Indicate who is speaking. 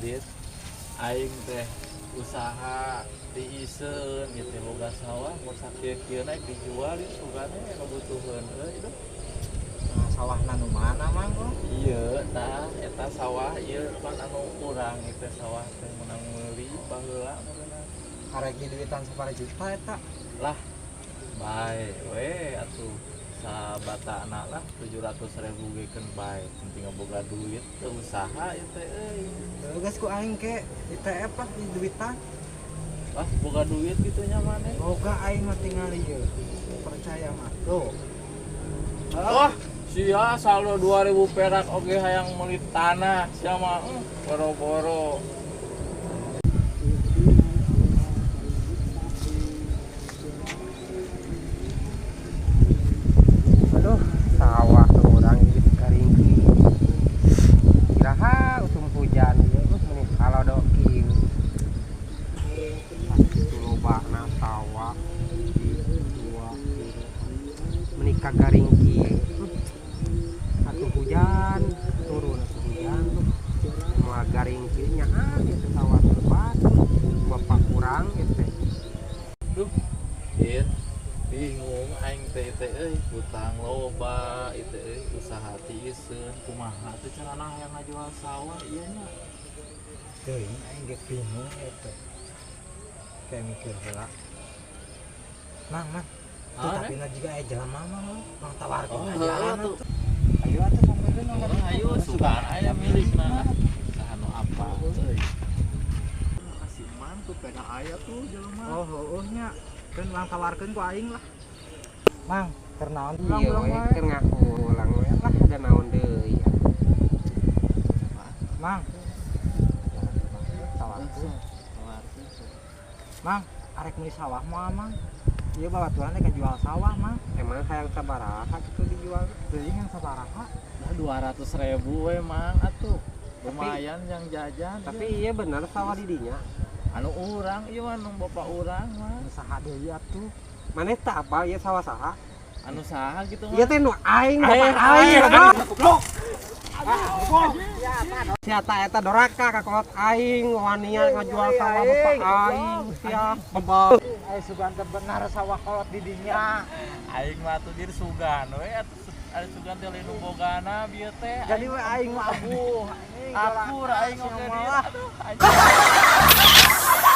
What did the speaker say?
Speaker 1: Dit, aing teh usaha tiiseun gitu, boga sawah mun sakieu-kieu naik dijual ieu sugane ngabutuheun euy duh.
Speaker 2: Nah, sawahna nu mana, Mang? Oh?
Speaker 1: Iya, tah eta sawah ieu pan anu urang ieu teh, sawah teh menang meuli baheula meureunna.
Speaker 2: Arek duitan sabaraha juta eta?
Speaker 1: Lah, bae we atuh, sabatana lah 700 ribu ge keun bae, penting boga duit teu usaha ieu teh euy.
Speaker 2: Heuh, geus ku aing ke ITF lah di duitan.
Speaker 1: Lah, boga duit gitu nya maneh?
Speaker 2: Boga aing mah, tingali ieu. Percaya mah. Tuh.
Speaker 1: Wah, sia saldo 2000 perak oge hayang meuli tanah sia mah, boro-boro.
Speaker 3: Aduh, sawah tuh urang gitu garing kieu. Iraha usum hujan ieu meni halodo kieu. Sakitu lobana sawah, hiji, dua, tilu. Meni kagaring kieu. Atuh hujan turun, atuh hujan tuh. Moal garing kieu nya ah ieu teh sawah lebat. Bapak urang ieu teh.
Speaker 1: Duh, Dit, bingung aing teh teh euy, hutang loba ieu teh euy, usaha tiiseun, kumaha teh carana hayang ngajual sawah ieu nya?
Speaker 2: Teuing, aing ge bingung eta. Kayak mikir heula. Mang, Mang. Tuh
Speaker 1: Ah,
Speaker 2: tapi na juga aya jelema mah, Mang. Mang tawarkeun
Speaker 1: Oh,
Speaker 2: aja
Speaker 1: heeh tuh.
Speaker 2: Ayo atuh sampeurkeun.
Speaker 1: Oh, ayo sugan aya milikna. Saha nu apa euy. Kasih mantu peda aya tuh jelema.
Speaker 2: Oh, heueuh nya. Keun urang tawarkeun ku aing lah. Mang, keur naon?
Speaker 3: Iya we, keur ngakulang we lah, ada naon deui.
Speaker 2: Mang. Tawarkeun. Mang, arek meuli sawah moal, Mang? Ieu babaturan teh jual sawah, Mang.
Speaker 3: Emang hayang sabaraha gitu dijual?
Speaker 2: Teuing yang sabaraha.
Speaker 1: Lah, 200 ribu we, Mang, atuh. Lumayan yang jajan.
Speaker 3: Tapi iya bener sawah di dinya?
Speaker 1: Anu urang ieu mah, nu bapak urang mah.
Speaker 2: Nu saha deui atuh?
Speaker 3: Maneh tak apal ieu sawah saha?
Speaker 1: Anu saha gitu mah?
Speaker 3: Ieu teh nu aing, bapak
Speaker 1: Aing,
Speaker 3: aing.
Speaker 1: aing.
Speaker 3: Goblok. Sia ta eta doraka ka kolot aing, wanian ngajual sawah bapak aing sia. Bebal.
Speaker 2: Aing sugan teh benar sawah kolot di dinya.
Speaker 1: Aing mah atuh dir sugan we atuh, ari sugan teh lain nu bogana bieu teh.
Speaker 2: Jadi we aing mah abuh.
Speaker 1: Akur aing oge dir.
Speaker 2: Lah.
Speaker 1: Aduh, anjing.